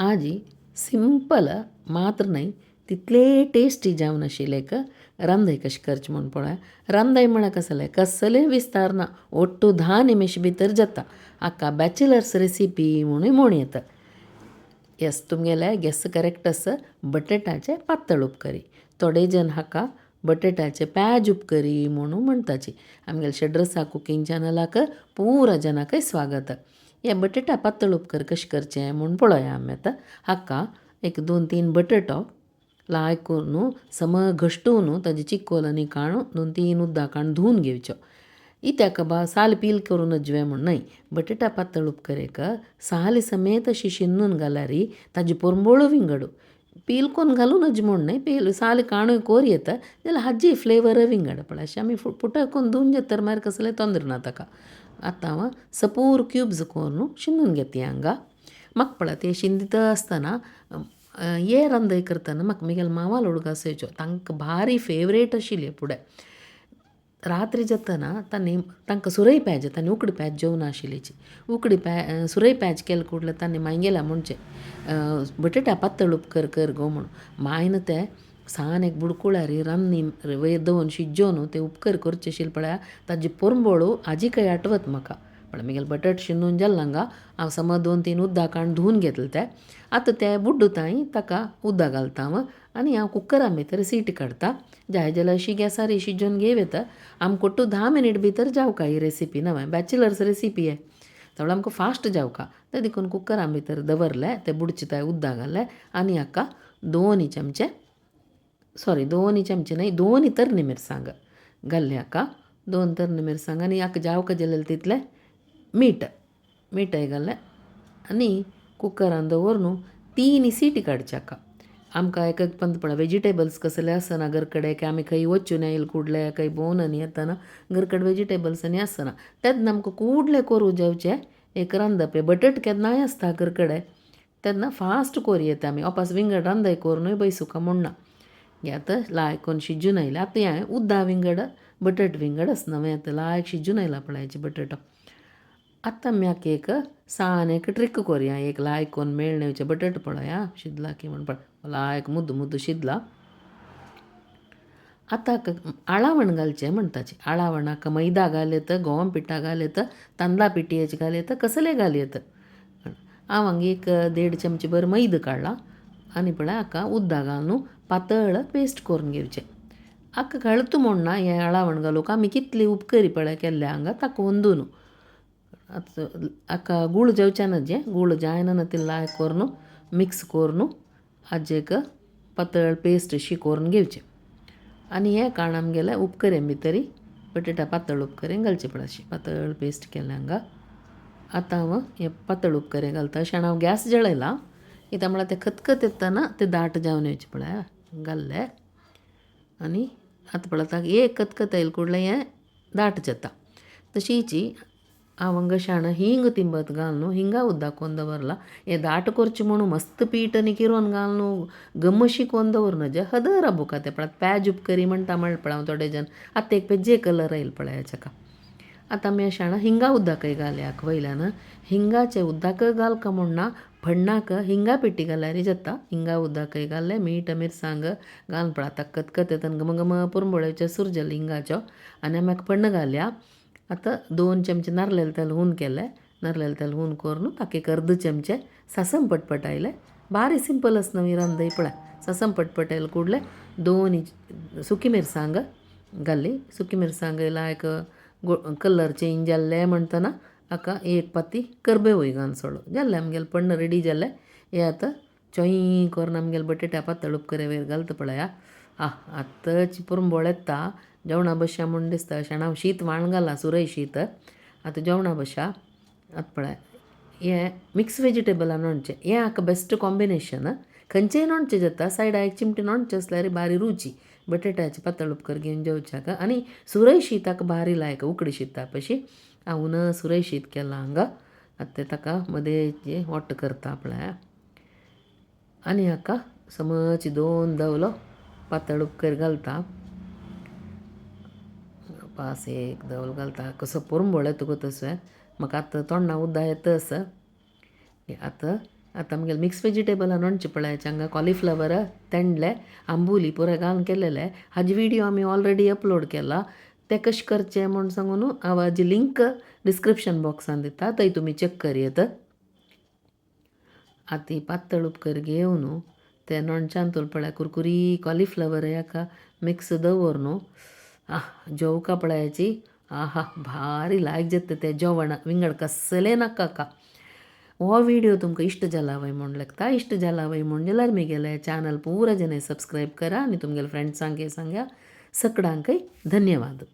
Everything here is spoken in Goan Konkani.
आजी सिंपल मात्र न्हय तितले टेस्टी जावन आशिल्लें एक रांदय कशें करचें म्हूण पळोवया. रांदय म्हळ्यार कसलें कसलें विस्तार ना ओट्टू 10 निमेश भितर जाता. हाका बॅचलर्स रेसिपी म्हणूय म्हूण येता. येस तुमगेले गेस करेक्ट आसा बटेटाचें पातळ उपकरी. थोडे जन हाका बटेटाचे प्याज उपकरी म्हणून म्हणटाची. आमगेले शेड्रसा कुकींग चॅनलाक पुरा जनाकय स्वागत. हे बटेटा पातळ उपकर कशें करचें म्हूण पळोवया आमी आतां. हाका एक 2-3 बटेटो लायक करून सम घश्टून ताजे चिकोल आनी काडून 2-3 उदकान धुवन घेवच्यो. इत्याक बा साल पील करून अजवे म्हूण न्हय, बटेटा पातळ उपकरेक साली समेत अशी शिनून घाल्यार ताजी पोरंबोळू विंगड. पील कोन्न घालून नज म्हूण न्हय, पील साल काणूय कोर येता जाल्यार हाजी फ्लेवर विंगड. पळय अशें आमी पुटक करून धुवन घेतर मागीर कसलें तोंदर ना ताका. आतां हांव सपूर क्यूब्स करून शिनून घेता हांगा. म्हाका पळय ते शिंदिता आसतना हे रांदय करतना म्हाका म्हगेल्या मावालो उडगास येवचो, तांकां भारी फेवरेट आशिल्ली फुडें. रात्री जातना तांणी तांकां सुरय प्याज, तांणी उकडी प्याज जेवना आशिल्लीची. उकडी प्या सुरय प्याज केले कुडले तांणी मागेल्या म्हणचें बटेटा पातळ उपकर कर गो म्हूण. मायन ते सान एक बुडकुळ्यार रान्नी वयर दवरून शिजोवन ते उपकर करचे आशिल्ले पळया ताजी पोरंबोळू आजीकय आठवत म्हाका. पण म्हगेले बटाट शिनून जाले हांगा हांव समज 2-3 उदकान धुवन घेतले ते. आतां ते बुड्डुताय ताका उदक घालता हांव आनी हांव कुकरा भितर सीट काडटा. जाय जाल्यार अशी गॅसार शिजोवन घेवं येता. आमकां ഒट्टू 10 मिनीट भितर जावका ही रेसिपी नवे बॅचलर्स रेसिपी हे त्यामुळे आमकां फास्ट जावका. ते देखून कुकरा भितर दवरले ते बुडचे उदक घातले आनी हाका 2 चमचे सॉरी 2 चमचे न्हय 2 तरणी मिरसांग घाल्ले हाका 2 तरणी मिरसांग आनी हाका जावका जालें तितलें मीठ मीठय घातलें आनी कुकरान दवरून 3 सीटी काडचे हाका. आमकां एक एक पंद पळय वेजिटेबल्स कसले आसना घरकडे की आमी खंय वचून येयल कुडले खंय भोंवन आनी येतना घरकडे वेजिटेबल्स आनी आसना तेन्ना आमकां कुडले करूं जेवचें एक रांदप. बटट केन्नाय आसता घरकडे तेन्ना फास्ट कोर येता आमी ओपास विंगड रांदय करुनूय बैसुका म्हूण ना. हे आतां लायक करून शिजून आयलें. आतां हें उदक विंगड बटट विंगड आसना मागीर आतां लायक शिजून आयला पळय बटटो. आतां आमी हाका एक सान एक ट्रीक कोरया, एक लायक करून मेळणे बटट पळया शिजला की म्हूण पळय लायक मुद्दू मुद्दू शिजला. आतां आळावण घालचें म्हणटाची. आळावणाक मैदा घाल येता, गंव पिठा घाल येता, तांदळा पिठयेचे घाल येता, कसलें घाल येता. हांव हांगा एक 1.5 चमचे भर मैदा काडला आनी पळय हाका उदक घालून पातळ पेस्ट करून घेवचें. हाका घालता म्हूण ना हें आळावण घालूंक आमी कितली उपकरी पळय केल्ले हांगा ताका अंदून. आतां हाका गूळ जेवचें ना जें गूळ जायना तितलें लायक करून मिक्स करून हाजें एक पातळ पेस्ट अशी करून घेवचें. आनी हें काण आमगेलें उपकरे भितरी बटेटा पातळ उपकरे घालचें पळय अशें पातळ पेस्ट केलें हांगा. आतां हांव हें पातळ उपकरे घालता. अशें हांव गॅस जळयला कित्याक म्हळ्यार तें खतखत येतना तें दाट जावन येवचें पळय घाल्लें. आनी आतां पळय आतां एक खतखत येयलें कुडलें हें दाट जाता. तशीच हांव हांगा शाण हिंग तिंबत घालून हिंगा उदक कोन्न दवरलां. हें दाट करचें म्हणून मस्त पीठ आनी किरोवन घालून गमशी कोन्न दवरना जें हदर आबुका तें पळय प्याज उपकरी म्हणटा म्हळ्यार पळय हांव थोडे जन आतां एक पेजे कलर येयलो पळय हाका. आतां आमी शाणा हिंगा उदकय घालया वयल्यान. हिंगाचें उदक घालका म्हूण ना, फण्णाक हिंगा पिठी घाल्यार जाता. हिंगा उदकय घालें मीठ मिरसांग घालून पळय आतां खतखत येता घम घम पुरंबोळेचें सूर जालें हिंगाचो. आनी आमी हाका फण्ण घालया. आतां 2 चमचे नारलेले तेल हून केलें. नारलेले तेल हून करून ताका एक अर्द चमचे सासम पटपटायलें. बारी सिंपल आसा न्हय रांदय पळय. सासम पटपटायलें कुडलें 2 सुकी मिरसांग घाली. सुकी मिरसांग लायक कलर चेंज जाल्लें म्हणटना हाका 1 पाती करबेवूय घालून सोडलो. जालें आमगेलें पण्ण रेडी जालें. हें आतां चोय करून आमगेलें बटेटा पातळ उपकरे वयर घालता पळया. आतांच पुरंबोळ येता जेवणा बशा म्हूण दिसता. अशें हांव शीत वाण घालां सुरय शीत. आतां जेवणा बशा. आतां पळय हें मिक्स वेजिटेबलां नोणचें हें हाका बेस्ट कॉम्बिनेशन. खंयचेय नोणचें जाता सायडा एक चिमटी नोणचें आसल्यार बारी रुची. बटेटाचें पातळ उपकर घेवन जेवच्याक आनी सुरय शीताक बारी लायक उकडी शीता पशी. हांव सुरय शीत केलां हांगा. आतां तें ताका मदें वट्ट करता पळय. आनी हाका समज 2 दवलो पातळ उपकर घालता. पास 1 दवल घालता. कसो पुरंबोळ येता गो तसो म्हाका आतां तोंडा उदक येता आसा. आतां आतां आमगेले मिक्स वेजिटेबलां नोणचे पळयाचे हांगा कॉलिफ्लावर, तेंडले, आंबोली पुराय घालून केलेले. हाजी व्हिडियो आमी ऑलरेडी अपलोड केला. ते कशें करचें म्हूण सांगून हांव हाजी लिंक डिस्क्रिप्शन बॉक्सान दिता, थंय तुमी चॅक करयेत. आतां पातळ उपकर घेवन ते नोणच्यान पळय कुरकुरी कॉलिफ्लावर हाका मिक्स दवर न्हू जेवका पळयाची आहा भारी लायक जाता तें जेवण, विंगड कसलें नाका. हो व्हिडियो तुमकां इश्ट जाला वय म्हूण लागता. इश्ट जाला वय म्हूण जाल्यार म्हगेलें चॅनल पुरा जने सबस्क्रायब करा आनी तुमगेले फ्रेंड्सांकय सांगा. सगळ्यांकय धन्यवाद.